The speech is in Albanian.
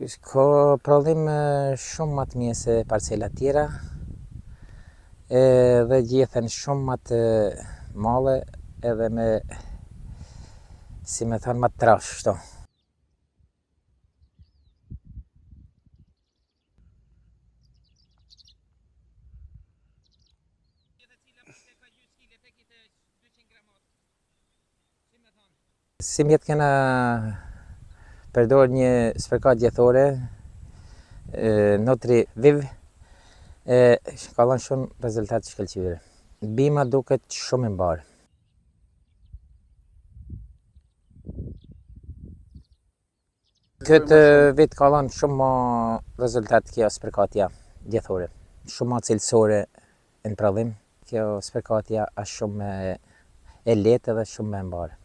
Ka prodhim shumë ma të mirë se parcelat tjera, edhe gjethen shumë ma të madhe edhe me, si me thanë, ma të trashë, shto. Simjet kena përdor një spërkat gjethore, Nutri Viv, e ka dhënë shumë rezultat të shkëlqyer. Bima duket shumë e mbarë. Këtë vit ka dhënë shumë ma rezultat kjo spërkatja gjethore, shumë ma cilësore në prodhim. Kjo spërkatja është shumë e lehtë edhe shumë e mbarë.